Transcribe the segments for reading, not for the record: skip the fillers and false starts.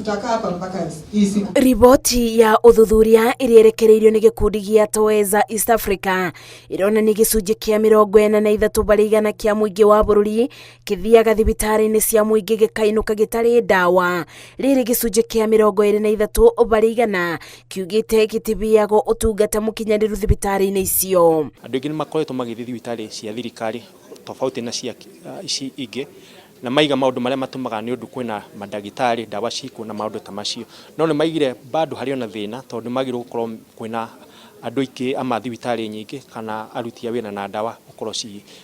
Tutakaa hapa mpaka hii siku. Riboti ya ũthuthuria ĩrĩa ĩrekereirio nĩ gĩkundi gĩa Twaweza East Africa ĩronania gĩcunjĩ kĩa 43% kĩa mũingĩ wa bũrũri kĩthiaga thibitarĩ-inĩ cia mũingĩ gĩkainũka gĩtarĩ ndawa. Rĩrĩ gĩcunjĩ kĩa 23% kiugĩte gĩtibiagwo ũtungata mũkinyanĩru thibitarĩ-inĩ icio. Andũ aingĩ nĩ makoretwo magĩthiĩ thibitarĩ cia thirikari tofauti na cia ici ingĩ, na maiga maũndũ marĩa matũmaga nĩ ũndũ kwĩna mandagĩtarĩ, ndawa cikuo na maũndũ ta macio. No nĩ maigire bado harĩ ona thĩna tondũ nĩ magĩrĩirwo gũkorwo kwĩna andũ aingĩ ama thibitarĩ nyingĩ kana aruti a wĩra na ndawa gũkorwo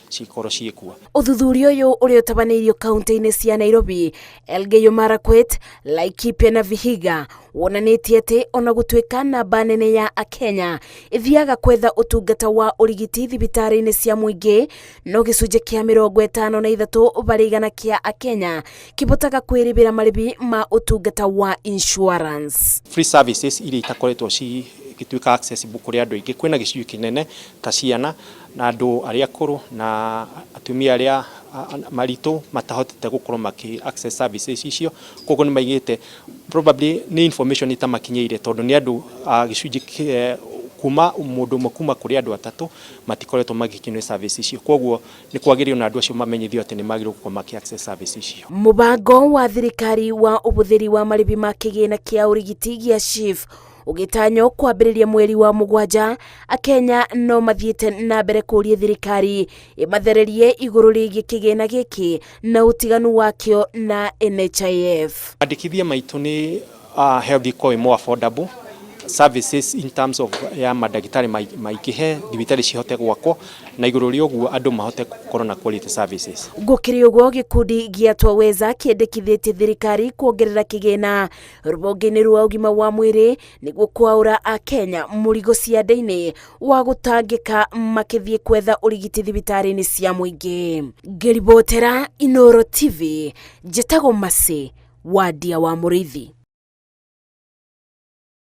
cikorwo ciĩkuo. Ũthuthuria ũyũ ũrĩa ũtabanĩirio kaunti-inĩ cia Nairobi, Elgeyo Marakwet, Laikipia na Vihiga wonanĩtie atĩ ona gũtuĩka namba nene ya Akenya ĩthiaga kwetha ũtungata wa ũrigiti thibitarĩ-inĩ cia mũingĩ, no gĩcunjĩ kĩa 53% kĩa Akenya kĩbotaga kwĩrĩbĩra marĩbi ma ũtungata wa insurance. Free services iria itakoretwo cigĩtuĩka accessible kũrĩ andũ aingĩ, kwĩna gĩcunjĩ kĩnene ta ciana na andũ arĩa akũrũ na atumia arĩa maritũ matahotete gũkorwo makĩ access services icio. Koguo nĩ maigĩte probably nĩ information itamakinyĩire tondũ nĩ andũ gĩcunjĩ kuma mũndũ ũmwe kuma kũrĩ andũ atatũ matikoretwo magĩkinyĩrwo nĩ service icio. Koguo nĩ kwagĩrĩire ona andũ acio mamenyithio atĩ nĩ magĩrĩirwo gũkorwo makĩ access service icio. Mũbango wa thirikari wa ũhũthĩri wa marĩhi ma kĩgĩna kĩa ũrigiti gĩa SHIF ũgĩtanywo kwambĩrĩria mweri wa mũgwanja, Akenya no mathiĩte na mbere kũria thirikari ĩmathererie igũrũ rĩgiĩ kĩgĩna gĩkĩ na ũtiganu wakĩo na NHIF. Mandĩkithia maitũ nĩ health ĩkorwo ĩ more affordable services in terms of ya mandagĩtarĩ maingĩhe, thibitarĩ cihote gwakwo na igũrũ rĩa ũguo andũ mahote gũkorwo na quality services. Gũkĩrĩ ũguo, gĩkundi gĩa Twaweza kĩendekithĩtie thirikari kuongerera kĩgĩna rũhonge-inĩ rwa ũgima wa mwĩrĩ nĩguo kwaũra Akenya mũrigo ciande-inĩ wa gũtangĩka makĩthiĩ kwetha ũrigiti thibitarĩ-inĩ cia mũingĩ. Ngĩribotera Inooro TV, njĩtagwo Mercy Wandia wa Mũrĩithi.